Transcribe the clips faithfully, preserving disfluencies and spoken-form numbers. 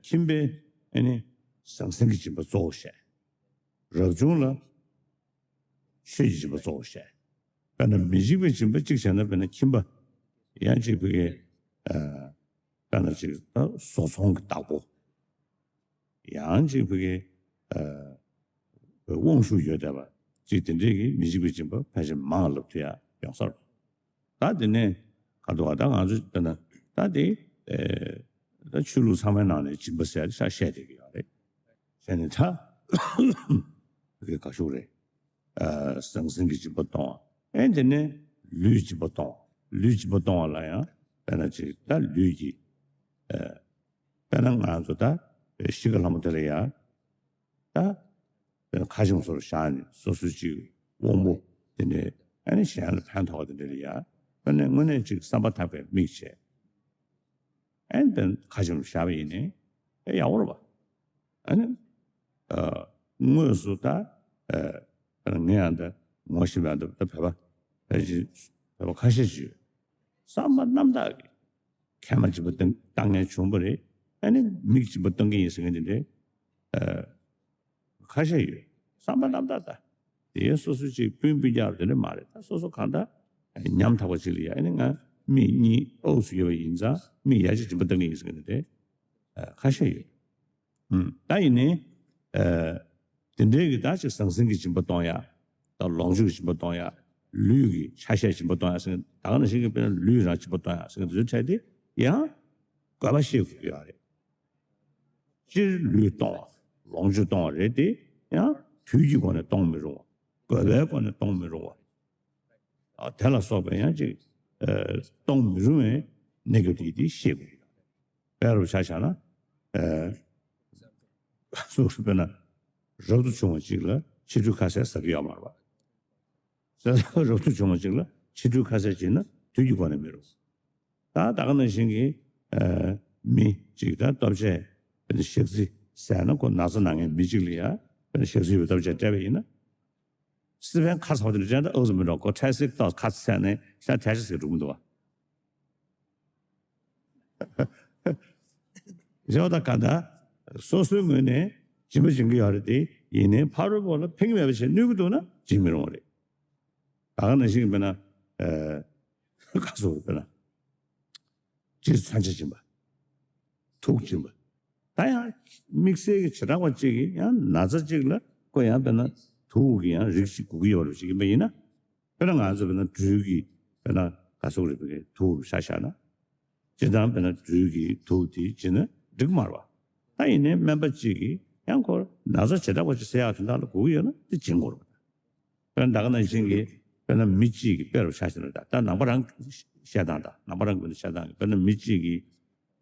ཁྱིམ་པའི་ཨ་ནི་ཟང་ཟིང་གི་སྦྱིན་པ་གཙོ་བོ་བཤད། རབ་བྱུང་ལ་ཆོས་ཀྱི་སྦྱིན་པ་གཙོ་བོ་བཤད། དཔེར་ན་མི་འཇིགས་པའི་སྦྱིན་པ་གཅིག་བྱས་ན། དཔེར་ན་ཁྱིམ་པ་ཡང་གཅིག་བུ་གའི་ཨ་དཔེར་ན་གཅིག་ད་བཟོ་ཚོང་གི་བདག་པོ། ཡང་གཅིག་བུ་གའི་ཨ་དབང་ཤུགས་ཡོད་བསྡད་པ་གཅིག་དེ་འདྲས་ཀྱིས་མི་འཇིགས་པའི་སྦྱིན་པ་ཕལ་ཆེར་མང་ལབ་ཐུབ་ཡ་ཡོང་ས་རེད། ད་དེ་ནས་ག་དུས་ད་ང་ཚོ་ད་ན་ད་དེ་ཨེ་ད་ཆོས་ལུགས་ཚང་མའི་ནང་ནས་སྦྱིན་པ་ཟེར་ཡ་ཤ་བཤད་བསྡད་ཀྱི་ཡོད་རེད། བྱས་ནས་ད་དེ་ག་ཤུགས་རེད། ཨ་ཟང་ཟིང་གི་སྦྱིན་པ་གཏོང་བ། ཨེ་དེ་ནས་ལུས་སྦྱིན་པ་གཏོང་བ། ལུས་སྦྱིན་པ་གཏོང་བ་ལ་ཡང་དཔེར་ན་ཅིག་ད་ལུས་ཀྱི་ཨ་དཔེར་ན་ང་ཚོ་ད་གཤིས་ཀ་ལྷ་མོ་དེ་ལ་ཡ། ད་དཔེར་ན་ཁ་ཆེམས་སོར་བཞག་ནས་སོ་སོའི་ཅིག་དབང་པོ་དེ་འདྲའི་ཨ་ནི་གཞན་ལ་ཕན་ཐོགས་པ་དེ་འདྲ་ལ་ཡ། དཔེར་ན་དངོས་གནས་ཅིག་བསམ་པ་ཐག་པའི་དམིགས་བྱས། ཨ་ནི་དཔེར་ན་ཁ་ཆེམས་བཞག་པ་ཡིན་ནའི་ཨེ་ཡག་པོ་རེད་པ། ཨ་ནི་ཨ་དངོས་སུ་ད་ཨ་དཔེར་ན་ངས་ཡང་ད་ངོ་ཤེས་པ་ཡང་ད་བོད་པ་ཕལ་ཆེར་བོད་པ་ཁ་ཤས་ཤིག་ཡོད། བསམ་པ་རྣམ་དག་གིས། མཁལ་མ་སྦྱིན་པ་བཏང་བཏང་མཁན་བྱུང་བ་རེད། ཨ་ནི་མིག་སྦྱིན་པ་བཏང་གི་ཡིན་ཟེར་མཁན་དེ་འདྲའི་ཨ་ཁ་ཤས་ཡོད། བསམ་པ་རྣམ་དག་ད། དེ་སོ་སོ་ཅིག་སྤུན་སྤུན་ཀྱག་དེ་འདྲ་མ་རེད། ད་སོ་སོ་གང་ལྟར་ཉམ་ཐག་པ་ཅིག་ལ་ཡ། ཨ་ནི་ང་མིག་གཉིས་དབུགས་སུ་ཡོད་པ་ཡིན་ཙང་མིག་ཡ་གཅིག་སྦྱིན་པ་བཏང་གི་ཡིན་ཟེར་མཁན་དེ་འདྲའི་ཨ་ཁ་ཤས་ཡོད། ཨུམ། ད་ཡིན་ནའི་ཨ་དེ་འདྲའི་གི་ད་ཅིག་ཟང་ཟིང་གི་སྦྱིན་པ་གཏོང་ཡ། ད་ལོངས་སྤྱོད་ཀྱི་སྦྱིན་པ་གཏོང་ཡ། ལུས་ཀྱི་ཆ་ཤས་སྦྱིན་པ་གཏོང་ཡ་ཟེར། ད་ག་ནང་བཞིན་གྱི་དཔེར་ན་ལུས་རང་སྦྱིན་པ་གཏོང་ཡ་ཟེར་མཁན་དེ་ཚོའི་གྲས་དེ་ཡང་དགོས་པ་ཤེས་དགོས་ཀྱི་ཡོད་རེད། སྤྱིར་ལུས་གཏོང་བ། ལོངས་སྤྱོད་གཏོང་བ་རེད་དེ། ཡང་དུས་ཀྱི་སྒོ་ནས་གཏོང་མི་རུང་བ། དགོས་པའི་སྒོ་ནས་གཏོང་མི་རུང་བ། ཨ་དེ་ལ་སོགས་པའི་ཡང་ཅིག་ཨ་གཏོང་མི་རུང་བའི་གནས་སྐབས་དེ་དེ་ཤེས་དགོས་ཀྱི་ཡོད་རེད། དཔེ་རུ་ཆ་བཞག་ན། ཨ་སུ་དཔེར་ན་རབ་ཏུ་བྱུང་བ་ཅིག་ལ་ཕྱི་དྲོའི་ཁ་ཟས་ཟ་གི་ཡོད་མ་རེད་པ། ཟས་རབ་ཏུ་བྱུང་བ་ཅིག་ལ་ཕྱི་དྲོའི་ཁ་ཟས་བྱིན་ན་དུས་ཀྱི་སྒོ་ནས་མི་རུང་། ད་ད་ག་ནང་བཞིན་གྱི་ཨ་མི་གཅིག་ད་ལྟོ་ཆས་དཔེར་ན་ཞག་རྩི་ཟས་ན། ཁོ་ན་ཚ་ན་མཁན་མི་གཅིག་ལ་ཡ་དཔེར་ན་ཞག་རྩི་ཡོད་པའི་ལྟོ་ཆས་སྤྲད་པ་ཡིན་ན། སི་ཕན་ཁ་ཚ་བ་དེ་འདྲ་སྤྲད་ན་ཨོ་ཙམ་མི་འགྲོ། ཁོ་འཕྲལ་སེལ་ཏོག་ཁ་ཚ་ནས་ཤ་ཐལ་ཤ་ཟེར་འགྲོ་གི་འདུག་བ། བྱས་པ་ད་ག་ད་སོ་སོའི་ངོས་ནས་སྦྱིན་པ་སྦྱིན་གྱི་ཡོད་རེད་དེ། ཡིན་ནའི་ཕ་རོལ་པོ་ལ་ཕན་གྱི་མེད་པ་བྱས་ནུས་ཀྱི་འདུག་ན་སྦྱིན་མི་རུང་བ་རེད། ད་ག་ནང་བཞིན་དཔེར་ན་ཨ་ཁ་སོ་དཔེར་ན། སྤྱིར་མཚོན་ཆ་སྦྱིན་པ། དུག་སྦྱིན་པ། ད་ཡང་དམིགས་བསལ་གྱི་བྱེ་བྲག་པ་གཅིག་གིས་ཡང་ན་ཚ་གཅིག་ལ་ཁོ་ཡང་དཔེར་ན་དུག་གི་ཡང་རིགས་ཤིག་དགོས་ཀྱི་ཡོད་པ་ཞིག་ཡིན་པ་ཡིན་ན། དཔེར་ན་ང་ཚོ་དཔེར་ན་སྦྲུལ་གྱི་དཔེར་ན་ག་ཟེར་དགོས་རེད། དཔེར་ན་དུག་ཤ་བཞག་ན། སྤྱིར་བཏང་དཔེར་ན་སྦྲུལ་གྱི་དུག་དེ་སྦྱིན་ན་འགྲིག་མ་རེད་པ། ད་ཡིན་ནའི་སྨན་པ་གཅིག་གིས་ཡང་ཁོར་ན་ཚ་བྱེ་བྲག་པ་ཅིག་སེལ་ཡག་དོན་དག་ལ་དགོས་ཀྱི་ཡོད་ན་དེ་སྦྱིན་དགོས་རེད་པ། དཔེར་ན་ད་ག་ནང་བཞིན་གྱི་དཔེར་ན་མི་གཅིག་གིས་དཔེ་རུ་ཆ་བཞག་ན། ད་ད་ནང་པ་རང་གི་བཤད་སྟངས་དང་། ནང་པ་རང་གི་བཤད་སྟངས་ཀྱི། དཔེར་ན་མི་གཅིག་གིས་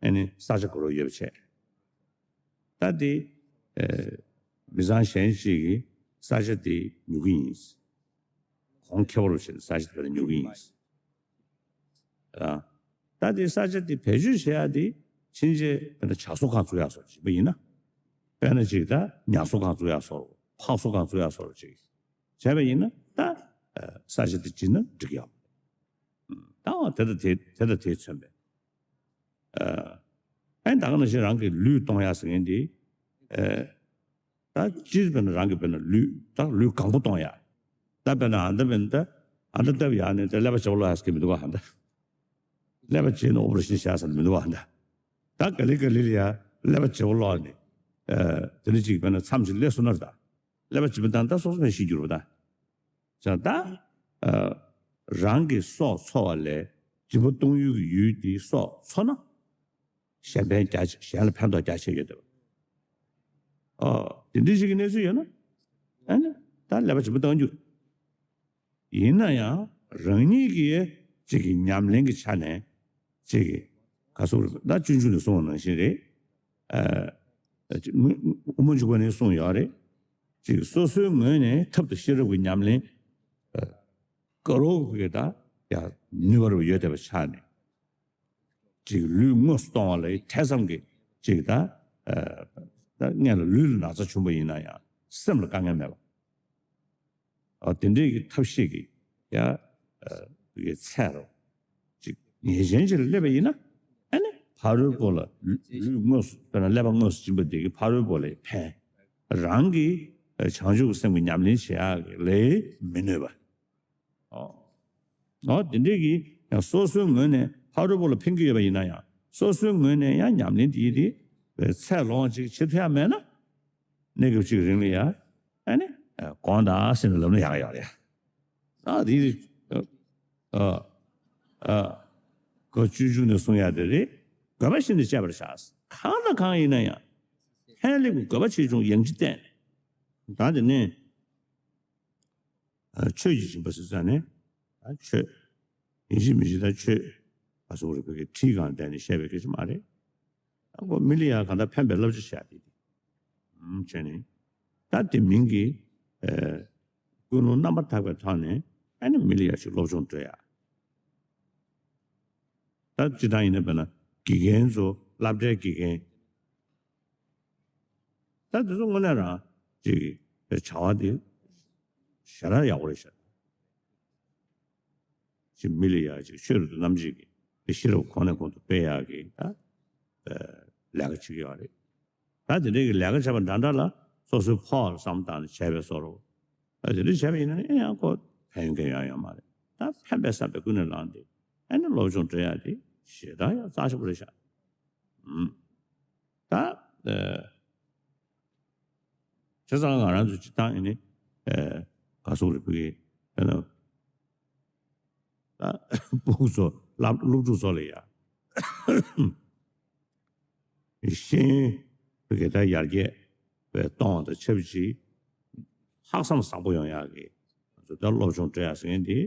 ཨ་ནི་ས་ཆ་དགའ་རབ་ཡོད་པ་བྱས། ད་དེ་ཨེ་མི་ཚང་གཞན་གཅིག་གིས་ས་ཆ་དེ་ཉོ་གི་ཡིན། གོང་ཁེ་པོ་རུ་བྱས་ནས་ས་ཆ་དེ་དཔེར་ན་ཉོ་གི་ཡིན། ཨ་ད་དེ་ས་ཆ་དེ་བེད་སྤྱོད་བྱེད་ཡག་དེ་ཕྱིན་ཆད་དཔེར་ན་ཇ་བཟོ་ཁང་བཙུགས་ཡག་བཟོ་བྱེད་པ་ཡིན་ན། དཔེར་ན་ཅིག་ད་ཉ་བཟོ་ཁང་བཙུགས་ཡག་བཟོ། ཕག་བཟོ་ཁང་བཙུགས་ཡག་བཟོ་ཅིག་བྱས་པ་ཡིན་ན། ད་ཨ་ས་ཆ་དེ་སྦྱིན་ན་འགྲིག་ཡོད། ད་འོ་དེ་དང་དེ་དེ་དང་དེས་མཚོན་པའི། ཨ་ཨ་ནི་ད་ག་ནང་བཞིན་རང་གི་ལུས་གཏོང་ཡག་ཟེར་མཁན་དེ། ཨ་ད་སྤྱིར་དཔེར་ན་རང་གི་དཔེར་ན་ལུས། ད་ལུས་གང་པོ་གཏོང་ཡག་ད་དཔེར་ན་ཨ་མདའ་དཔེར་ན་ད་ཨ་མདའ་བཏབ་ཡག་ནས་ད་ཀླད་པ་བརྗེ་པོ་སློག་ཡག་ཟེར་གྱི་མི་འདུག་ག་ཨ་མདའ། ཀླད་པ་བརྗེས་ནས་ཨོ་པ་རེ་ཤན་བྱས་ཟེར་མི་འདུག་ག་ཨ་མདའ། ད་ག་ལེ་ག་ལེ་ལ་ཡ་ཀླད་པ་བརྗེ་པོ་སློག་ནས། ཨ་དེ་འདྲ་ཅིག་དཔེར་ན་མཚམས་ཅིག་སླེབས་སོང་ན། ད་ཀླད་པ་བརྗེ་པོ་བཏང་ད་སོ་སོ་ནས་ཤི་འགྱུར་བ་ད། བྱས་ཙང་ད་ཨ་རང་གི་སྲོག་འཚོ་བ་ལས་སྦྱིན་པ་གཏོང་ཡུལ་གྱི་ཡུལ་དེའི་སྲོག་འཚོ་ན། གཞན་ཕན་རྒྱ་ཆེ། གཞན་ལ་ཕན་ཐོགས་རྒྱ་ཆེ་ཡོད་དེ། ཨ་དེ་འདྲ་ཞིག་གི་གནས་ཚུལ་ཡོད་ན། ཨ་ནི་ད་ཀླད་པ་བརྗེ་པོ་བཏང་རྒྱུ། ཡིན་ན་ཡང་རང་ཉིད་ཀྱི་གཅིག་གི་ཉམས་ལེན་གྱི་ཆ་ནས་གཅིག་གི་ག་ཟེར་དགོས་རེད། ད་སྤྱོད་འཇུག་ནས་གསུངས་པ་ནང་བཞིན་རེད། ཨ་དབུ་མ་འཇུག་པ་ནས་གསུངས་ཡོད་རེད། གཅིག་སོ་སོའི་ངོས་ནས་ཐབས་དང་ཤེས་རབ་ཀྱི་ཉམས་ལེན་ཨ་དགའ་རབ་ཀྱི་ད་ཡ་ནུས་པ་རུ་ཡོད་བསྡད་པ་ཆགས་ནས། གཅིག་ལུས་དངོས་སུ་གཏོང་བ་ལ་ཐེ་ཚོམ་གྱི་གཅིག་ད་ཨ་ད་སྔོན་ལ་ལུས་ལ་ན་ཚ་བྱུང་བ་ཡིན་ན་ཡང་སེམས་ལ་དཀའ་ངལ་མེད་པ། ཨ་དེ་འདྲའི་གི་ཐབས་ཤེས་ཀྱི་ཡ་ཨ་གི་ཚད་རུ་ཅིག་ངེས་ཅན་ཅིག་ལ་སླེབས་པ་ཡིན་ན། ཨ་ནི་ ཕ་རོལ་པོ་ལ་ལུས་དངོས་སུ་དཔེར་ན་ཀླད་པ་དངོས་སུ་སྦྱིན་པ་འདི་གིས་ཕ་རོལ་པོ་ལ་ཕན། རང་གི་བྱང་ཆུབ་ཀྱི་སེམས་ཀྱི་ཉམས་ལེན་བྱེད་ཡག་གི་ལས་མི་གནོད་པ། ཨོ། ཨོ་དེ་འདྲའི་གི་ཡང་སོ་སོའི་ངོས་ནས་ཕ་རོལ་པོ་ལ་ཕན་གྱི་ཡོད་པ་ཡིན་ན་ཡང་སོ་སོའི་ངོས་ནས་ཡང་ཉམས་ལེན་དེ་དེ་ཚད་ལོངས་ཅིག་བྱེད་ཐུབ་ཡ་མེད་ན་གནས་སྐབས་གཅིག་རིང་ལ་ཡ་ཨ་ནི་དགོངས་དག་ཟེར་ནས་ལབ་ན་ཡག་ཡོད་རེད། ཨ་དེ་ཨ་ཨ་ཁོ་སྤྱོད་འཇུག་ནས་གསུང་ཡ་དེ་རེད། དགོས་པ་བཞིན་དུ་སྤྱད་པར་བྱ། གང་དང་གང་ཡིན་ན་ཡང་ཕན་སླད་ཀྱི་དགོས་པ་ཆེ་ཆུང་ཡང་ཅིག་བསྟན། ད་དེ་ནས། ཆོས་ཀྱི་སྦྱིན་པ་ཟེར་ཙང་ནས་ཆོས་ཡིན་གཅིག་མིན་གཅིག་ད་ཆོས་ཨ་སོགས་རིག་པའི་ཁྲིད་གང་བསྟན་ནས་བཤད་པའི་སྐད་ཆ་མ་རེད། ཨ་ཁོ་མི་ལ་ཡ་གང་ལྟར་ཕན་པའི་བསླབ་བྱ་བཤད་དེ་དེ་བྱས་ནས་ད་དེ་མིན་གྱི་ཀུན་སློང་རྣམ་པར་དག་པའི་ཐོག་ནས་ཨ་ནི་མི་ལ་ཡ་ཞིག་སློབ་སྦྱོང་སྤྲོད་ཡ། ད་སྤྱིར་བཏང་ཡིན་ན་དཔེར་ན་དགེ་རྒན་ཚོ་སློབ་གྲྭའི་དགེ་རྒན། ད་དེ་ཚོ་དངོས་གནས་རང་ཅིག་བྱ་བ་དེ་ཞེ་དྲག་ཡག་པོ་རེད་ཤག་ཅིག་མི་ལ་ཡ་ཅིག་ཆོས་རབ་ཏུ་རྣམ་འབྱེད་ཀྱི་དེ་ཤེས་རབ་གོང་ནས་གོང་དུ་སྤེལ་ཡག་གི་ད་ལས་ཀ་བྱེད་ཀྱི་ཡོད་རེད། ད་དེ་འདྲའི་གི་ལས་ཀ་བྱས་པ་འདྲ་འདྲ་ལ་སོ་སོའི་ཕོགས་ལ་བསམ་བཏང་ནས་བྱས་པའི་བཟོ་འདྲ། ད་དེ་འདྲ་བྱས་པ་ཡིན་ན་ཨེ་ཡང་ཁོ་ཕན་ཡོན་གང་ཡང་ཡོད་མ་རེད། ད་ཕན་པའི་བསམ་པས་ཀུན་ནས་བསླངས་ཏེ་ཨ་ནི་སློབ་སྦྱོང་སྤྲོད་ཡག་དེ་ཞེ་དྲག་ཡང་རྩ་ཆེན་པོ་རེད་ཤག་ད་ཨ་བྱས་ཙང་ང་རང་ཚོ་སྤྱིར་བཏང་ཡིན་ནི་ཨ་ག་སོགས་རེད་བུ་གི་ཨ་ནི་ད་ཕྲུ་གུ་ཚོ་སློབ་སློབ་ཕྲུག་ཚོ་ལ་ཡ་ཤེས་ཡོན་བུ་གི་ད་ཡར་རྒྱས་བས་གཏོང་བ་དང་ཆབས་ཅིག་ལྷག་བསམ་བཟང་པོ་ཡོང་ཡག་གི་ང་ཚོ་ད་སློབ་སྦྱོང་སྤྲོད་ཡག་ཟེར་མཁན་དེ་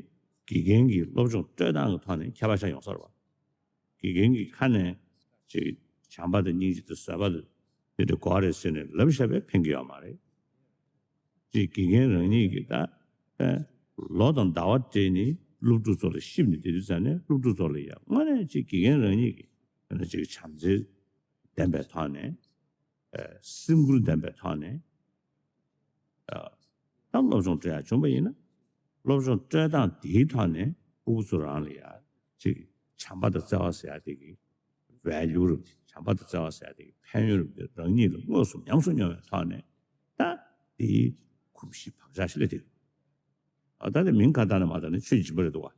དགེ་རྒན་གྱི་སློབ་སྦྱོང་སྤྲོད་སྟངས་ཀྱི་ཐོག་ནས་ཁྱད་པར་ཆགས་ཡོང་ས་རེད་བ། དགེ་རྒན་གྱི་ཁ་ནས་ཅིག་བྱམས་པ་དང་སྙིང་རྗེ་དང་བཟོད་པ་དང་དེ་འདྲ་དགོས་རེད་ཟེར་ནས་ལབ་བཞག་པས་ཕན་གྱི་ཡོད་མ་རེད། ཅིག་དགེ་རྒན་རང་ཉིད་ཀྱིས་ད་ཨེ་ལོ་དང་ཟླ་བ་སྤྲད་ནས་སློབ་ཕྲུག་ཚོ་ལ་གཤིབས་ནས་བསྡད་དུས་ཙང་ནས་སློབ་ཕྲུག་ཚོ་ལ་ཡང་དངོས་གནས་ཅིག་དགེ་རྒན་རང་ཉིད་ཀྱིས་ཅིག་བྱམས་བརྩེ་ལྡན་པའི་ཐོག་ནས་ཨེ་སེམས་ཁུར་ལྡན་པའི་ཐོག་ནས། ད་སློབ་སྦྱོང་སྤྲོད་ཡག་བྱུང་བ་ཡིན་ན། སློབ་སྦྱོང་སྤྲོད་སྟངས་དེའི་ཐོག་ནས་ཕྲུ་གུ་ཚོ་རང་ལ་ཡ་ཅིག་བྱམས་པ་དང་བརྩེ་བ་ཟེར་ཡག་དེ་གི་ཝེ་ལུ་རབ་དེ་བྱམས་པ་དང་བརྩེ་བ་ཟེར་ཡག་དེ་གི་ཕན་ཡོན་རབ་དེ་རང་ཉིད་ལ་དངོས་སུ་ཉམས་སུ་མྱོང་བའི་ཐོག་ནས་ད་དེའི་གོམས་གཤིས་བག་ཆགས་ཤིག་སླེབས་དེ། ཨ་ད་དེ་མིང་ཁ་བཏགས་ནས་མ་བཏགས་ནས་ཆོས་སྦྱིན་པ་རེད་འདུག་བ།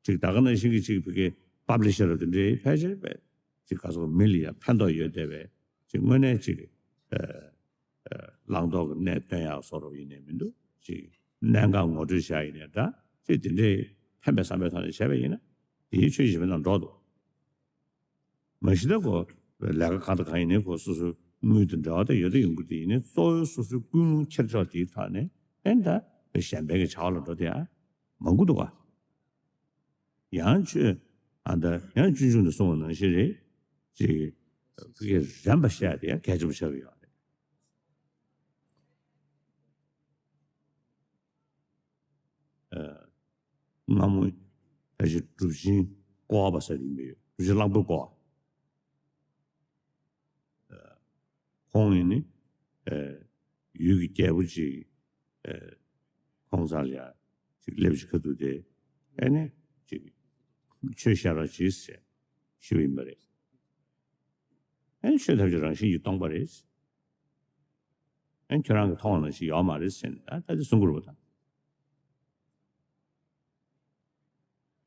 ཅིག་ད་ག་ནང་བཞིན་གྱི་ཅིག་བི་གའི་པབ་ལི་ཤར་དེ་འདྲའི་ཕལ་ཆེར་བས་ཅིག་ག་ཚོད་མི་ལ་ཡང་ཕན་ཐོགས་ཡོད་བསྡད་པའི་ཅིག་དངོས་གནས་ཅིག་ཨ་ཨ་བླང་དོར་གྱི་གནས་སྟོན་ཡག་བཟོ་འདྲ་ཡིན་ནའི་མི་འདུག་ཅིག་གནད་འགག་ངོ་སྤྲོད་བྱ་ཡིན་ནའི་འདྲ་ཅིག་དེ་འདྲའི་ཕན་པའི་བསམ་པའི་ཐོག་ནས་བྱས་པ་ཡིན་ན་དེའི་ཆོས་ཀྱི་ཞིབ་པའི་ནང་འགྲོ་འདུག་མ་གཞི་ད་ཁོ་ལས་ཀ་གང་དང་གང་ཡིན་ནའི་ཁོ་སོ་སོའི་དངུལ་དང་འབྲེལ་བ་ད་ཡོད་ད་ཡོང་གི་དེ་ཡིན་ནའི་གཙོ་བོའི་སོ་སོའི་ཀུན་སློང་འཁྱེར་ཕྱོགས་དེའི་ཐོག་ནས་ཨེ་ད་གཞན་ཕན་གྱི་བྱ་བ་ལ་འགྲོ་དེ་ཡང་མང་པོ་འདུག་ག་ཡང་ཆོས་ཨ་ད་ཡང་སྤྱོད་འཇུག་ནས་གསུངས་པ་ནང་བཞིན་རེད། ཅིག་ཕ་གིར་རན་པ་བཤད་དེ་ཡང་གལ་ཆེན་པོ་ཆགས་ཀྱི་ཡོད་རེད། ཨ་སྔ་མོ་ད་ཅི་གྲུབ་ཆེན་བཀོ་བ་ཟེར་ཡིན་པས་གྲུབ་ཆེན་གླང་པོའི་བཀོ་བ། ཁོང་ཡིན་ནི་ཡུལ་གྱི་རྒྱལ་པོ་ཅིག་ཁོང་ཚང་ལ་ཡ་ཅིག་སླེབས་ཅིག་ཁ་ཐུག་དེ་ཨེ་ནི་ཅིག་ཆོས་བཤད་རོགས་གྱིས་ཟེར་ཞུས་པ་ཡིན་པ་རེད། ཨེ་ནི་ཆོས་ཐམས་ཅད་རང་བཞིན་གྱིས་སྟོང་པ་རེད། ཨེ་ནི་ཁྱོད་རང་གིས་མཐོང་བ་ནང་བཞིན་ཡོད་མ་རེད་ཟེར་ནས་ད་ལྟ་དེ་གསུང་གི་རེད་པ་ད།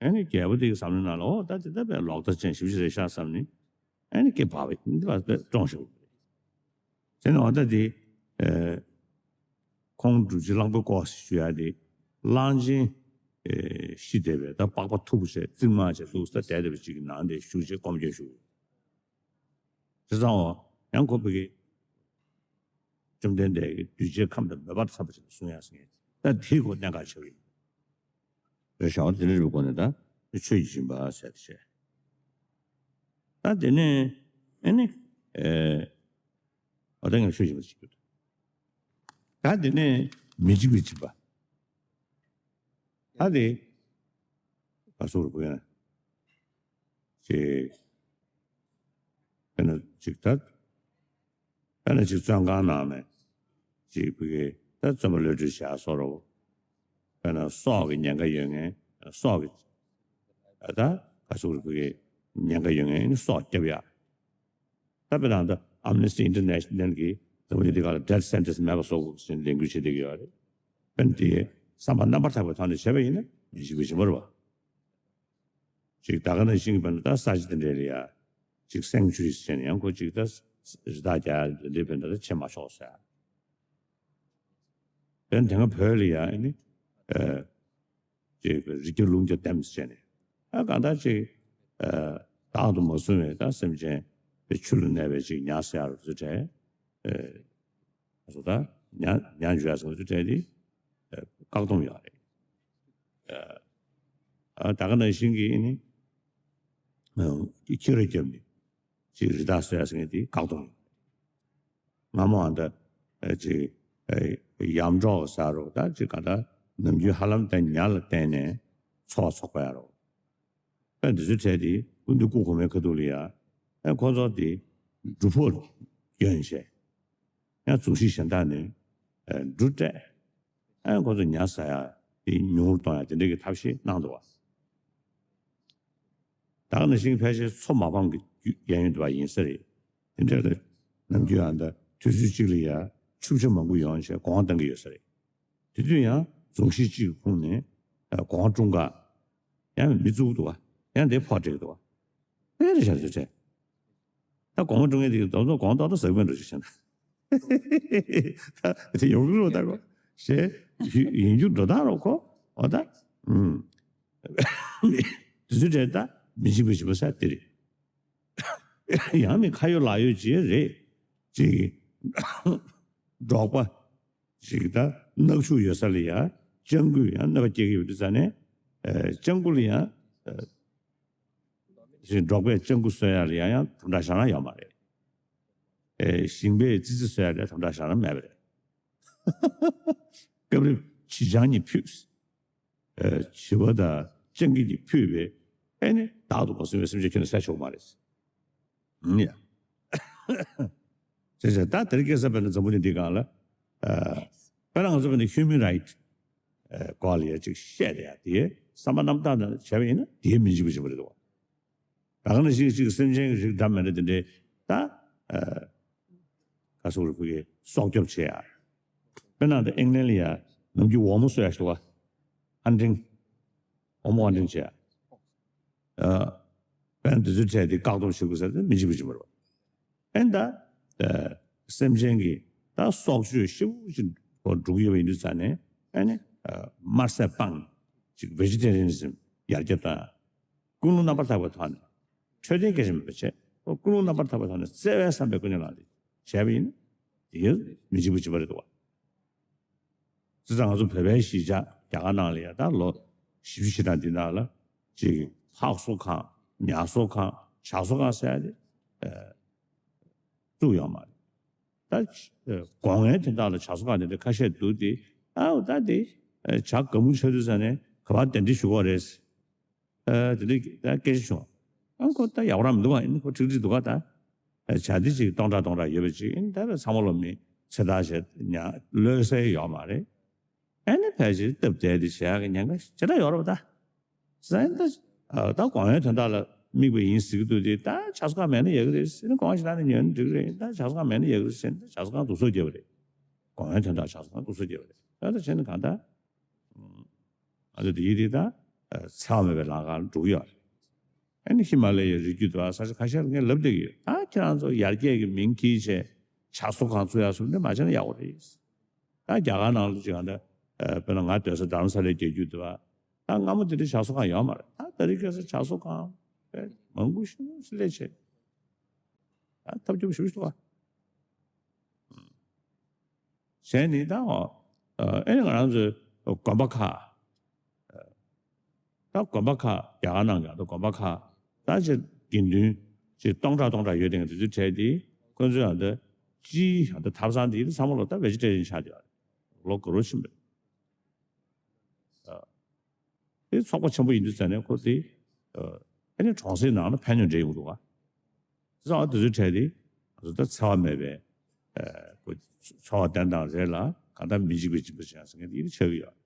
ཨེ་ནི་རྒྱལ་པོ་དེ་གི་བསམ་བློའི་ནང་ལ་ཨོ་ད་དེ་ལྟ་བུའི་ལོག་ལྟ་ཅན་ཞེ་པོ་ཅིག་རེད་ཤག་བསམ་ནས་ཨེ་ནི་སྐེ་བག་པས་འདི་བ་ཀྲོང་ཞིག་དེ་ནི་ཨོ་ད་དེ་ཨེ་ཁོང་གྲུབ་ཆེན་གླང་པོའི་བཀོ་བ་ཞུ་ཡ་དེ་གླང་ཆེན་ཨེ་ཤི་བསྡད་པའི་ད་པགས་པ་མཐུག་པོ་བྱས་རྩིག་དམར་བྱས་འདུག་ས་བསྡད་བསྡད་པ་ཅིག་གི་ནང་དེ་བཞུགས་བྱས་སྐོམ་སྐྱོན་ཞུ། བྱས་ཙང་ཨོ་ཡང་ཁོ་ཕ་གི་བཅོམ་ལྡན་འདས་ཀྱིས་གདུལ་བྱའི་ཁམས་དང་མོས་པ་འཚམས་པ་ཅིག་གསུང་ཡ་ཟེར་མཁན་ད་དེའི་སྐོར་གནད་འགག་ཆེ་བ་ཡིན། རེད་ཤག་དེ་འདྲ་རེད་པའི་སྒོ་ནས་ད་ཆོས་ཀྱི་སྦྱིན་པ་ཟེར་ཏེ་བྱས། ད་དེ་ནས་ཨེ་ནི་ཨེ་འོ་ད་ངས་ཆོས་སྦྱིན་པ་ཞིག་ཡོད། ད་དེ་ནས་མི་འཇིགས་པའི་སྦྱིན་པ། ད་དེ་ག་སོགས་རུ་བུ་ཡང་ཅེས་དཔེར་ན་ཅིག་ད། དཔེར་ན་ཅིག་བཙོན་ཁང་ནང་ནས་ཅིག་བུ་གའི་ད་བཙོན་པ་གློད་གྲོལ་བྱ་སོགས་རོ། དཔེར་ན་སྲོག་གི་ཉེན་ཁ་ཡོད་མཁན་སྲོག་གི་ད་ག་ཟུག་རེད་བུ་གའི་ ཉེན་ཁ་ཡོད་མཁན་ནི་སྲོག་སྐྱོབ་ཡ། ད་དཔེར་ན་ད་Amnesty International གིས་འཛམ་བུ་གླིང་འདི་ག་ལ་death sentence མེད་པ་བཟོ་དགོས་ཟེར་ནས་ལས་འགུལ་བྱེད་བསྡད་ཀྱི་ཡོད་རེད། དཔེར་ན་དེ་བསམ་པ་རྣམ་པར་དག་པའི་ཐོག་ནས་བྱས་པ་ཡིན་ན་མི་འཇིགས་པ་ཞིག་མ་རེད་བ། ཅིག་ད་ག་ནང་བཞིན་གྱི་དཔེར་ན་ད་ས་ཆ་དེ་འདྲའི་ལ་ཡ་ཅིག་sanctuaries བྱས་ནས་ཡང་ཁོ་ཅིག་ད་རི་དྭགས་རྒྱག་ཡ་དེ་འདྲའི་དཔེར་ན་ད་བྱེད་མ་ཆོག་ཟེར། དཔེར་ན་དེ་སྔ་བོད་ལ་ཡ་ཨ་ནི་ཨ་ཅིག་རི་རྒྱུད་ལུང་རྒྱུད་འདེམས་བྱས་ནས་ཨ་གང་ལྟར་ཅིག་ཨ་བདག་ཏུ་མ་བཟུང་བའི་ད་སེམས་ཅན་དེ་ཆུ་ལ་གནས་པའི་ཅིག་ཉ་ཟེར་ཡ་རུ་ཚུར་བྲལ། ཨ་སོ་ད་ཉ་ཉ་འཇུ་ཡ་སོ་ཚུར་བྲལ་དེ་ཨ་བཀག་སྡོམ་ཡོད་རེད། ཨ་ད་ག་ནང་བཞིན་གྱི་ཨ་ནི་ཨ་ཁྱི་ར་རྒྱབ་ནས་ཅིག་རི་དྭགས་གསོད་ཡ་ཟེར་མཁན་དེ་བཀག་སྡོམ་ཡོད་རེད། སྔ་མོ་ཨ་ད་ཨ་ཅིག་ཨ་ཡམ་འབྲོག་ཟེར་རོ། ད་ཅིག་ག་ད་ནམ་རྒྱུན་ཧ་ལམ་ད་ཉ་ལ་བརྟེན་ནས་འཚོ་བ་འཚོ་གི་ཡོད་རེད། ཨ་འདི་ཚོའི་གྲས་དེ་སྐུ་མདུན་སྐུ་གོང་མའི་ཁ་ཐུག་ལ་ཡ་ཨ་ཁོ་ཚོ་དེ་འབྲུ་ཕོག་གྱོན་བྱས། ཡང་གཟུགས་གཞི་གཞན་དག་ནས་ཨ་འབྲུ་སྤྲད། ཨ་ཁོ་ཚོ་ཉ་ཟ་ཡ་དེ་ཉུང་རུ་གཏོང་ཡ་དེ་འདྲ་གི་ཐབས་ཤེས་གནང་འདུག་བ། ད་ག་ནང་བཞིན་ཕལ་ཆེར་མཚོ་མ་སྤངས་ཀྱི་རྒྱུ་རྐྱེན་ཡོད་པ་ཡིན་ས་རེད། དེ་འདྲ་ལ་ནམ་རྒྱུན་ཨ་ད་དུས་ཚོད་གཅིག་ལ་ཡ་ཆུ་བྱ་མང་པོ་ཡོང་བྱས་གོང་བཏང་གི་ཡོད་ས་རེད། དེ་དུས་ཡང་གཟུགས་གཞི་གཅིག་གི་ཁོངས་ནས་ཨ་གོང་ཀྲུང་ག་ཡང་མི་བཙུགས་འདུག་བ། ཡང་དེ་ཕོག་སྤྲད་འདུག་བ། དཔེ་རེད་བཞག་ཚུལ་བྱས། ད་གོང་མ་ཀྲུང་གའི་དེ་དོ་ཚོ་གོང་ཏོག་ཏོ་ཟག་པའི་འགྲོ་ཞིག་བྱས་ན། ད་དེ་ཡོང་གི་རོ་ད་གོ་ཞེས་ཡིན་རྒྱུ་འགྲོ་སྟངས་རོ་ཁོ། འོ་ད། ཨུམ། དུས་ཚོད་བྲལ་ད་མི་འཇིགས་པའི་བྱིས་པ་ས་དེ་རེད། ཡང་མི་ཁ་ཡོད་ལག་ཡོད་ཅེས་རེད། ཅིག་འབྲོག་པ་ཅིག་ད་གནག་ཕྱུགས་ཡོད་ས་ལ་ཡ་སྤྱང་ཀུས་ཡང་གནོད་པ་སྐྱེལ་གྱི་ཡོད་དུས་ཙ་ནས་ཨ་སྤྱང་ཀུ་ལ་ཡང་ཨ་ཅིག་འབྲོག་པས་སྤྱང་ཀུ་གསོད་ཡ་ལ་ཡང་ཡང་དམ་དྲག་བཞག་ན་ཡོད་མ་རེད། ཨེ་ཞིང་པས་ཙི་ཙི་གསོད་ཡ་ལ་དམ་དྲག་བཞག་ན་མེད་པ་རེད། སྐབས་རེ་བྱི་ལྕང་གཉིས་ཕུད། ཨེ་བྱི་བ་དང་སྤྱང་ཀི་གཉིས་ཕུད་པས་ཨེ་ནི་བདག་ཏུ་མ་བཟུང་བའི་སེམས་ཅན་ཁྱོན་ནས་བསད་ཆོག་མ་རེད། ཨང་ཡ། བྱས་ཙང་ད་དེ་རིང་ཁ་སང་དཔེར་ན་འཛམ་བུ་གླིང་འདིའི་སྒང་ལ་ཨ་དཔེར་ན་ང་ཚོ་དཔེར་ན་human right ཨ་སྐོར་ལ་ཡ་ཅིག་བཤད་བསྡད་ཡ་དེ་བསམ་པ་རྣམ་དག་ནང་བྱས་པ་ཡིན་ན་དེའི་མི་འཇིགས་པ་ཞིག་མ་རེད་དོ། ད་ག་ནང་བཞིན་ཅིག་སེམས་ཅན་གྱི་རིགས་འདྲ་མི་འདྲ་དེ་འདྲའི་ད་ཨ་ག་སོག་རིགས་ཕུག་གི་སྲོག་སྐྱོབ་བྱེད་ཡ། དཔེར་ན་ད་ཨིང་ལན་ལ་ཡ་ནམ་རྒྱུན་འོ་མ་གསོད་ཡ་ཞིག་འདུག་ག་ཧན་ཊིང་། འོ་མ་ཧན་ཊིང་བྱེད་ཡ། ཨ་དཔེར་ན་དེ་ཚོའི་གྲས་དེ་བཀག་སྡོམ་བྱེད་དགོས་ཟེར་ཏེ་མི་འཇིགས་པ་ཅིག་མ་རེད་པ། ཨེ་ད་ཨ་སེམས་ཅན་གྱི་ད་སྲོག་གཅོད་ཞེ་པོ་ཅིག་འགྲོ་གི་ཡོད་པ་ཡིན་དུས་ཙང་ནས་ཨེ་ནི་ཨ་དམར་ཟས་སྤངས་ཅིག་vegetarianism ཡར་རྒྱས་བཏང་། ཀུན་སློང་རྣམ་པར་དག་པའི་ཐོག་ནས་འཕྲོད་བསྟེན་སྐད་ཆ་མེད་པ་བྱས། ཀུན་སློང་རྣམ་པར་དག་པའི་ཐོག་ནས་བརྩེ་བའི་བསམ་པའི་ཀུན་ནས་བསླངས་ཏེ་བྱས་པ་ཡིན་ན་དེ་ཡང་མི་འཇིགས་པ་ཅིག་མ་རེད་འདུག་བ། བྱས་ཙང་ང་ཚོ་བོད་པའི་གཞིས་ཆགས་རྒྱ་གར་ནང་ལ་ཡ་ད་ལོ་བཞི་བཅུ་ཞེ་གྲངས་འདི་ནང་ལ་ཅིག་ཕག་གསོ་ཁང་། ཉ་གསོ་ཁང་། བྱ་གསོ་ཁང་ཟེར་ཡ་དེ་ཨ་བཙུགས་ཡོད་མ་རེད། ད་ཨ་སྒོ་ངའི་དོན་དག་ལ་བྱ་གསོ་ཁང་དེ་འདྲ་ཁ་ཤས་འདུག་སྟེ། ཨ་ད་དེ་ཨ་བྱ་དགའ་མོ་ཆགས་དུས་ཙ་ནས་ག་པར་གདན་འདྲེན་ཞུ་དགོས་རེད། ཨ་དེ་འདྲའི་ད་སྐད་ཆ་བྱུང་། ཨ་ཁོ་ད་ཡག་པོ་རང་མི་འདུག་ག་ཨ་ནི་ཁོ་ཁྲིག་ཁྲིག་འདུག་ག་ད་ཨ་བྱ་འདི་ཅིག་སྟོང་ཕྲག་སྟོང་ཕྲག་ཡོད་པ་ཅིག་ཨ་ནི་ད་ཚང་མ་ལོ་མི་ཚེ་ཐར་བྱས་ཉ་གློད་ས་ཡོད་མ་རེད། ཨ་ནི་ཕལ་ཆེར་སྟབས་བདེ་དེ་བྱེད་ཡག་གི་ཉེན་ཁ་ཞེ་དྲག་ཡོད་རེད་པ་ད། ཟེར་ད་ཨ་ད་སྒོ་ངའི་དོན་དག་ལ་དམིགས་པ་ཡིན་ཟེར་གི་འདུག་དེ། ད་བྱ་གསོ་ཁང་མེད་ན་ཡག་གི་རེད་ཟེར་ན། སྒོ་ང་ཞིག་ལ་ནི་ཉོས་ན་འགྲིག་གི་རེད། ད་བྱ་གསོ་ཁང་མེད་ན་ཡག་གི་རེད་ཟེར་ན། ད་བྱ་གསོ་ཁང་སྡུག་སོ་རྒྱབ་པ་རེད། སྒོ་ངའི་དོན་དག་བྱ་གསོ་ཁང་སྡུག་སོ་རྒྱབ་པ་རེད། ད་ད་བྱས་ན་གང་ལྟར། ང་ཚོ་འདི་ཡིན་དེ་ད་འཚེ་བ་མེད་པའི་ལམ་ཁར་འགྲོ་གི་ཡོད་རེད། ཨ་ནི་ཧི་མ་ལ་ཡའི་རི་རྒྱུད་དུ་ས་ཆ་ཁ་ཤས་ལ་ངས་ལབ་བསྡད་ཀྱི་ཡོད། ད་ཁྱེད་རང་ཚོ་ཡར་རྒྱས་ཀྱི་མིང་འཁྱེར་བྱས་བྱ་གསོ་ཁང་བཙུགས་ཡག་བཟོ་འདྲ་མ་བྱས་ན་ཡག་པོ་རེད། ད་རྒྱ་གར་ནང་ལ་ཅིག་ང་ད་དཔེར་ན་ང་སྡོད་ས་རྡ་རམ་ས་ལའི་རྒྱལ་རྒྱུད་དུ་ད་སྔ་མོ་དེ་འདྲའི་བྱ་གསོ་ཁང་ཡོད་མ་རེད། ད་དེ་རིང་ཁ་སང་བྱ་གསོ་ཁང་དཔེ་མང་པོ་ཞིག་སླེབས་བྱས། ད་ཐབས་སྐྱོ་པོ་ཞེ་པོ་ཞིག་འདུག་ག་བྱས་ནས་ད་ཨ་ཨེ་ང་རང་ཚོའི་དགོན་པ་ཁག་ད་དགོན་པ་ཁག་རྒྱ་གར་ནང་གི་ད་དགོན་པ་ཁག་ད་ཅིག་དགེ་འདུན་ཅིག་སྟོང་ཕྲག་སྟོང་ཕྲག་ཡོད་དེ་དེ་ཚོའི་གྲས་དེ་ཁོ་ཚོའི་ད་སྤྱིའི་ད་ཐབ་ཚང་དེ་ཚང་མ་ལོ་ད་vegetarian ཆགས་བསྡད་ཡོད་རེད། ལོ་འགའ་རོ་ཕྱིན་པ་རེད། དེ་ཚོགས་པ་ཆེན་པོ་ཡིན་དུས་ཙང་ནས་ཁོ་དེ་ཨ་ནི་གྲོང་གསེབ་ནང་ལ་ཕན་ཡོན་འདྲ་ཡོང་གི་འདུག་ག་བྱས་ཙང་ཨ་དེ་ཚོའི་གྲས་དེ་ང་ཚོ་ད་འཚེ་བ་མེད་པའི་ཨ་ཁོ་འཚོ་བ་བརྟན་སྟངས་རེད་ལ། གང་ལྟར་མི་འཇིགས་པའི་སྦྱིན་པ་བྱེད་ཡག་ཟེར་མཁན་དེ་ཡིན་ཆགས་ཀྱི་ཡོད།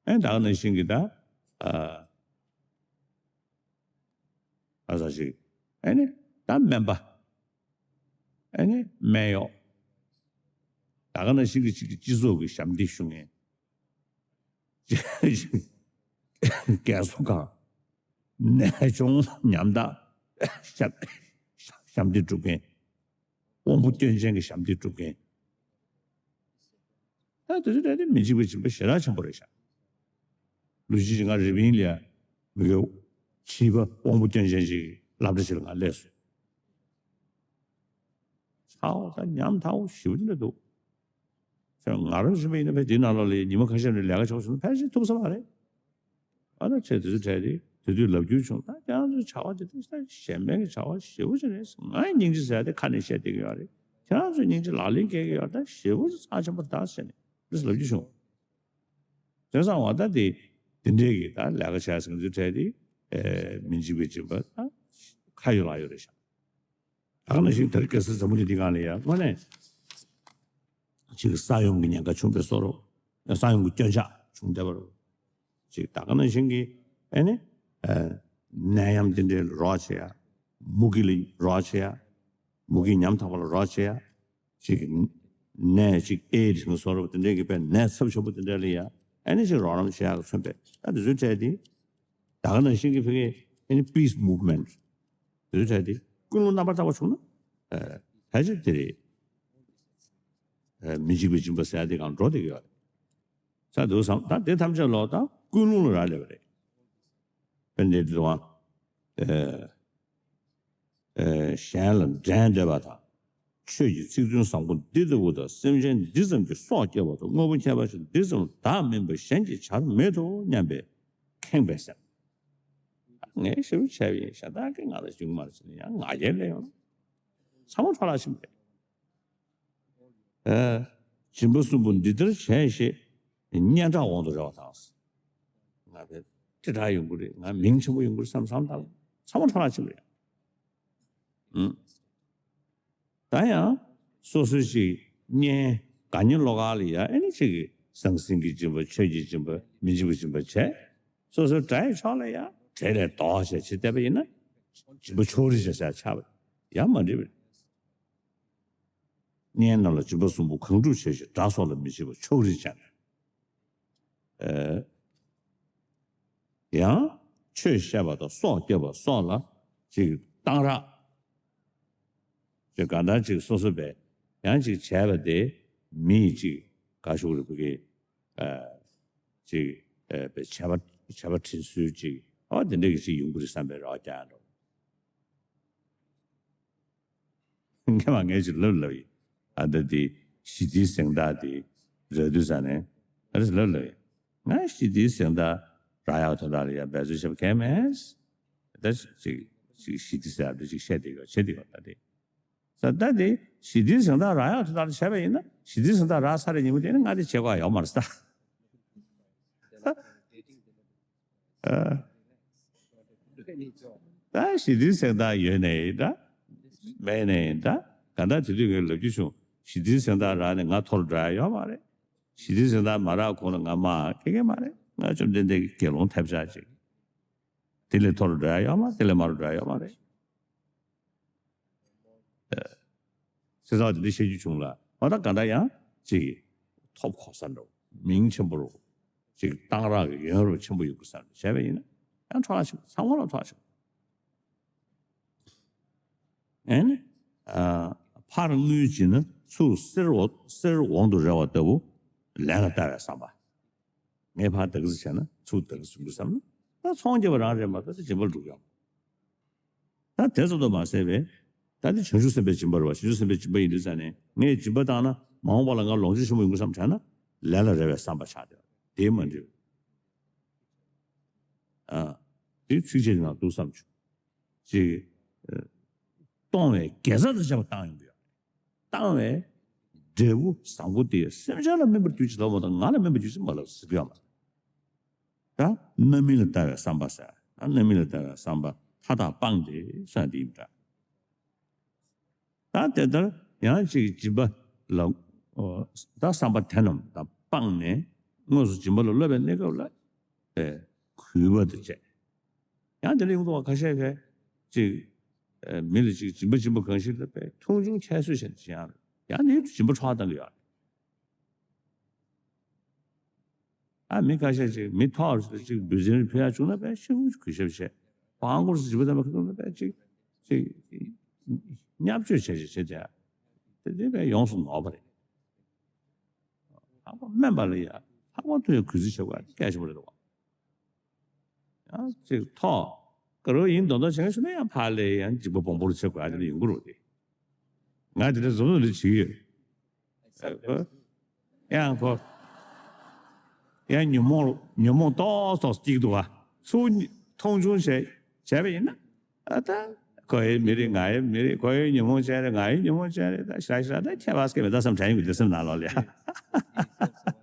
ཨ་ནི་ད་ག་ནང་བཞིན་གྱི་ད་ཨ་ ཁ་ས་ཞིག་ཨེ་ནི་ད་སྨན་པ། ཨེ་ནི་སྨན་གཡོག་ད་ག་ནང་བཞིན་གྱི་གཅིག་གི་སྤྱི་ཚོགས་ཀྱི་ཞབས་འདེགས་ཞུ་མཁན། རྒས་གསོ་ཁང་། ནད་གཅོང་ཉམ་ཐག་ཞབས་ཞབས་འདེགས་སྒྲུབ་མཁན། དབང་པོ་སྐྱོན་ཅན་གྱི་ཞབས་འདེགས་སྒྲུབ་མཁན། ད་དེ་ཚོ་ད་དེ་མི་འཇིགས་པའི་སྦྱིན་པ་ཞེ་དྲག་ཆེན་པོ་རེད་ཤག་ལུས་ཅི་ང་རི་པིན་ལ་མི་དགེ་བྱིས་པ་དབང་པོ་སྐྱོན་ཅན་ཞིག་གི་སློབ་གྲྭ་ཞིག་ལ་ང་སླེབས་སོང་། ཚ་བ་ད་ཉམ་ཐག་པོ་ཞེ་པོ་ཅིག་འདུག་ང་རང་བཞིན་པ་ཡིན་ན་ཕལ་དེའི་ནང་ལོགས་ལ་ཉི་མ་ཁ་ཤས་ནས་ལས་ཀ་བྱེད་པ་བྱུང་ན་ཕལ་ཆེར་ཐུབ་ས་མ་རེད། ཨ་ད་ཆེ་དེ་ཚོ་གྲས་དེ་དེ་དུས་ལབ་རྒྱུ་བྱུང་། ད་ཁྱེད་རང་ཚོའི་བྱ་བ་དེ་དེ་ཞན་མེད་ཀྱི་བྱ་བ་ཞེ་པོ་ཅིག་རེད། ང་ཡི་སྙིང་རྗེ་ཟེར་ཡ་དེ་ཁ་ནས་བཤད་བསྡད་ཀྱི་ཡོད་རེད། ཁྱེད་རང་ཚོའི་སྙིང་རྗེ་ལག་ལེན་འཁེལ་གྱི་ཡོད་རེད། ད་ཞེ་པོ་ཅིག་རྩ་ཆེན་པོ་རེད་ད་ཟེར་ནས་དེ་ལབ་རྒྱུ་བྱུང་། དེ་ཙང་བ་ད་དེ་དེ་འདྲའི་གི་ད་ལས་ཀ་བྱས་ཟིན་ཚོའི་གྲས་དེ་མི་འཇིགས་པའི་སྦྱིན་པ་ད་ཁ་ཡོད་ལག་ཡོད་རེད་ཤག་ད་ག་ནང་བཞིན་ད་རེས་གེ་སར་འཛམ་བུ་གླིང་འདི་སྒང་ལ་ཡ་དངོས་གནས་ཅིག་ས་ཡོམ་གྱི་ཉེན་ཁ་བྱུང་བའི་བཟོ་འདྲ། ས་ཡོམ་གྱི་སྐྱོན་ཆག་བྱུང་བསྡད་པ་རེད། ཅིག་ད་ག་ནང་བཞིན་གྱི་ཨེ་ནི་ཨ་ནད་ཡམས་འདི་འདྲའི་རོགས་བྱེད་ཡ། མུ་གེ་ལ་རོགས་བྱེད་ཡ། མུ་གེ་ཉམ་ཐག་པ་ལ་རོགས་བྱེད་ཡ། ཅིག་ནད་ཅིག་ཨེ་ཌི་སི་བཟོ་འདྲ་འདི་འདྲའི་གི་དཔེ་ནད་ཚབས་ཆེན་པོ་འདི་འདྲ་ལ་ཡ་ཨེ་ནི་ཅིག་རོགས་རམ་བྱེད་ཡག་མཚོན་པའི་ད་དེ་ཚོའི་གྲས་དེ། ད་ག་ནང་བཞིན་གྱི་ཕ་གི་ཨེ་ནི་peace movement དེ་ཚོའི་གྲས་དེ་ཀུན་སློང་རྣམ་པར་དག་པ་བྱུང་ན་ཨ་ཕལ་ཆེར་དེ་རེད། ཨ་མི་འཇིགས་པའི་སྦྱིན་པ་ཟེར་ཡ་དེ་གང་འགྲོ་བསྡད་ཀྱི་ཡོད་རེད། ས་འདུག་བསམ། ད་དེ་ཐམས་ཅད་ལོག་ད་ཀུན་སློང་ལ་རག་ལས་པ་རེད། དཔེར་ན་དེ་དུས་ཨ་ཨེ་གཞན་ལ་འགྲན་འདོད་པ་དང་། ཆོས་ཀྱི་ཚིག་དོན་བཟང་པོ་འདི་ལྟ་བུ་དང་། སེམས་ཅན་འདི་ཙམ་གྱི་སྲོག་སྐྱོབ་པ་དང་། དངོས་པོ་ཁྱད་པར་ཅན་འདི་ཙམ་བདག་མིན་པ་གཞན་གྱིས་བྱར་མེད་དོ་སྙམ་པའི་ཁེངས་པའི་སེམས། ངས་ཞེ་པོ་བྱས་པ་ཡིན། གཞན་དག་གིས་ང་ལ་བྱུང་མ་རེད་ཟེར་ནས་ཡང་ང་རྒྱལ་སླེབས་ཡོང་ན་ཚང་མ་འཕྲོ་བརླག་ཕྱིན་པ་རེད། ཨ་སྦྱིན་པ་གསུམ་པོ་འདི་ལྟར་བྱས་ཞེས་སྙན་གྲགས་དབང་དུ་རེ་བ་དང་། ང་དཔེ་ཁྲི་ཕྲག་ཡོང་གི་རེད། ང་མིང་ཆེན་པོ་ཡོང་གི་རེད་བསམ་བསམ་དང་ཚང་མ་འཕྲོ་བརླག་ཕྱིན་པ་རེད། ཨུམ། ད་ཡང་སོ་སོའི་ཅིག་གཉེན་དགའ་ཉེ་བློ་དཀར་ལ་ཡང་ཨེ་ནི་ཅིག་གི་ཟང་ཟིང་གི་སྦྱིན་པ། ཆོས་ཀྱི་སྦྱིན་པ། མི་འཇིགས་པའི་སྦྱིན་པ་བྱས། སོ་སོའི་དགྲ་ཡི་ཕྱོགས་ལ་ཡང་དགྲ་ལས་ལྡོག་བྱས་བྱེད་བསྡད་པ་ཡིན་ན་སྦྱིན་པ་ཕྱོགས་རིས་བྱས་ཟེར་ཆགས་པ་ཡང་མ་འགྲིག་པ་རེད། གཉེན་རྣམས་ལ་སྦྱིན་པ་གསུམ་པོ་གང་སྒྲུབ་བྱས་ཤིང་། དགྲ་སོགས་ལ་མི་བྱེད་པར་ཕྱོགས་རིས་བྱས་ནས། ཨེ། ཡང་ཆོས་བཤད་པ་དང་སྲོག་སྐྱོབ་པ་སོགས་ལ་ཅིག་གཏང་རག་ཅིག་གང་ལྟར་ཅིག་སོ་སོ་བས་ཡང་ཅིག་བྱས་པ་དེ་མི་ཡིས་ཅིག་ག་ཞུ་རེད་བུ་གི་ཨ་ཅིག་ཨ་བྱས་པ་བྱས་པ་དྲིན་གསོས་ཅིག་ཨ་དེ་འདྲ་གི་ཅིག་ཡོང་གི་རེད་བསམ་པའི་རེ་བ་རྒྱག་ཡ་འགྲོ། ངས་མ་ངས་ཅིག་ལབ་ལབ་ཡིན། ཨ་ད་དེ་ཞི་བདེའི་གཟེངས་རྟགས་དེ་རག་དུས་ཙ་ནས་ཨ་རེ་ལབ་ལབ་ཡིན། ང་ཞི་བདེའི་གཟེངས་རྟགས་རག་ཡག་དོན་དག་ལ་ཡ་འབད་རྩོལ་བྱེད་པ་གལ་མེད། ད་ཅིག་ཅིག་ཞི་བདེ་ཟེར་ཡག་དེ་ཅིག་བཤད་བསྡད་ཡོད་བྱེད་བསྡད་ཡོད་ད་དེ། ས་ད་དེ་ཞི་བདེའི་གཟེངས་རྟགས་རག་ཡག་དོན་དག་ལ་བྱས་པ་ཡིན་ན་ཞི་བདེའི་གཟེངས་རྟགས་རག་ཚར་རེ་ཉིན་མོ་དེ་ནི་ང་དེ་བྱེད་དགོས་ཡོད་མ་རེད་ས། ཨ། ད་ཞི་བདེའི་གཟེངས་རྟགས་ཡོད་ནའི་འདྲ། མེད་ནའི་འདྲ། གང་ལྟར་དེ་དུས་ངས་ལབ་རྒྱུ་བྱུང་། ཞི་བདེའི་གཟེངས་རྟགས་རག་ནས་ང་འཐོར་འགྲོ་ཡ་ཡོད་མ་རེད། ཞི་བདེའི་གཟེངས་རྟགས་མ་རག་གོང་ལ་ང་མ་སྐྱེ་གི་མ་རེད། ང་བཅོམ་ལྡན་འདས་ཀྱི་དགེ་སློང་ཐེབས་ཆག་ཅིག་དེ་ལས་མཐོ་རུ་འགྲོ་ཡ་ཡོད་མ་རེད། དེ་ལས་དམའ་རུ་འགྲོ་ཡ་ཡོད་མ་རེད། ཨ། ཚེ་སྲོག་དེ་འདྲ་བཤད་རྒྱུ་བྱུང་ལ། འོ་ད་ག་འདྲ་ཡང་ཅིག་ཐོབ་གོ་ས་འགྲོ། མིང་ཆེན་པོ་རུ་ཅིག་གཏང་རག་གི་ཡོན་རུ་ཆེན་པོ་ཡོང་གི་ས་རུ་བྱས་པ་ཡིན་ན་ཡང་འཕྲོ་བརླག་ཆེན་པོ། ཚང་མ་ལ་འཕྲོ་བརླག་ཆེན་པོ། ཨེ་ནི། ཨ། ཕར་རྔུལ་བྱིན་ན་ཚུར་གསེར་འོ་གསེར་འོང་དུ་རེ་བ་ལྟ་བུ་ལན་ལ་ལྟ་བའི་བསམ་པ། ངས་ཕར་བདག་གིར་བྱས་ན་ཚུར་བདག་གིར་འབྱུང་གི་བསམ་ན། ད་ཚོང་རྒྱབ་པ་རང་རེད་མ་གཏོགས་ད་སྦྱིན་པ་འགྲུབ་ཡོང་། ད་དེ་ཙམ་དུ་མ་ཟད་པའི་ད་དེ་བྱང་ཆུབ་སེམས་དཔའི་སྦྱིན་པ་རེད་བ། བྱང་ཆུབ་སེམས་དཔའི་སྦྱིན་པ་ཡིན་དུས་ཙ་ནས་ངས་སྦྱིན་པ་བཏང་ན་མ་འོངས་པ་ལ་ང་ལོངས་སྤྱོད་ཆེན་པོ་ཡོང་གི་བསམ་དྲན་ན་ལན་ལ་རེ་བའི་བསམ་པ་ཆགས་བསྡད་པ་དེ་མ་འགྲིག་ཨ། དེ་ཚིགས་བཅད་ནང་འདུག་བསམ་བྱུང་། ཅིག་ཨ། གཏོང་བའི་དགེ་རྩ་དང་བཅས་པ་བཏང་ཡོང་གི་ཡོད་རེད། བཏང་བའི་འབྲས་བུ་བཟང་པོ་དེ་སེམས་ཅན་ལ་སྨིན་པར་གྱུར་ཅིག་ལབ་མ་གཏོགས་ང་ལ་སྨིན་པར་གྱུར་ཅིག་མ་ལབ་ཟེར་གྱི་ཡོད་མ་རེད། ད་རྣམ་སྨིན་ལ་ལྟ་བའི་བསམ་པ་ཟེར། ད་རྣམ་སྨིན་ལ་ལྟ་བའི་བསམ་པ་མཐའ་དག་སྤངས་ཏེ་ཟེར་དེ་ཡིན་འདྲ། ད་དེ་ལྟར་ཡང་ཅིག་སྦྱིན་པ་ལ་ད་བསམ་པ་དེ་རྣམས་ད་སྤངས་ནས་དངོས་སུ་སྦྱིན་པ་ལ་སློབ་པའི་གནས་སྐབས་ལ་ཨེ་གུས་པ་དང་བཅས། ཡང་དེ་ལ་ཡོང་དུས་ཁ་ཤས་ཀྱིས་ ཅིག་ཨ་མི་ལ་ཅིག་སྦྱིན་པ་སྦྱིན་པ་གང་ཞིག་ལ་པས་མཐོང་ཆུང་ཁྱད་གསོད་བྱས་ནས་ཅི་ཡང་རེད། ཡང་ནས་སྦྱིན་པ་འཕྲོག་བཏང་གི་ཡོད་རེད། ཨ་མི་ཁ་ཤས་ཅིག་མི་ཐོག་ཅིག་འབུལ་ཚན་ཕུལ་ཡག་བྱུང་ན་པས་ཤིན་ཏུ་གུས་ཞབས་བྱས། ཕར་ཧང་གོ་རུ་སྦྱིན་པ་བཏང་པ་ཁ་ཐུག་ན་པས་ཅིག་ཅིག་བརྙས་བཅོས་བྱས་བྱས་བྱས་བསྡད། དེ་དེ་པས་ཡོངས་སུ་ནོར་བ་རེད། ལྷག་པར་སྨན་པ་ལ་ཡ་ལྷག་པར་དུ་ཡ་གུས་བརྩི་བྱེད་དགོས་གལ་ཆེན་པོ་རེད་དོ། ཡང་ཅིག་ཐོག་དཀར་པོ་ཡིན་མདོག་མདོག་བྱེད་མཁན་ཞིག་ན་ཡང་ཕར་ལས་ཡང་འཇིགས་པ་སྦོམ་པོ་རུ་བྱེད་དགོས་ཡ་དེ་འདྲ་ཡོང་གི་རེད་དེ། ང་དེ་འདྲ་བཟོ་བཟོ་འདྲ་བྱེད་ཀྱི་ཡོད། ཡང་ཁོ་ཡང་ཉོན་མོངས་ཉོན་མོངས་ཏོག་ཙམ་སྐྱེ་གི་འདུག་བ། ཚུར་མཐོང་ཆུང་བྱས་བྱས་པ་ཡིན་ན་ཨ་ད་ཁོ་ཡི་མི་རེད། ང་ཡི་མི་རེད། ཁོ་ཡི་ཉོན་མོངས་ཅན་རེད། ང་ཡི་ཉོན་མོངས་ཅན་རེད། ད་ཞེ་དྲག་ཞེ་དྲག་ད་ཁྱད་པར་ཟེར་མེད་ད་བསམ་དྲན་ཡོང་གི་འདུག་སེམས་ནང་ལོགས་ལ་ཡ།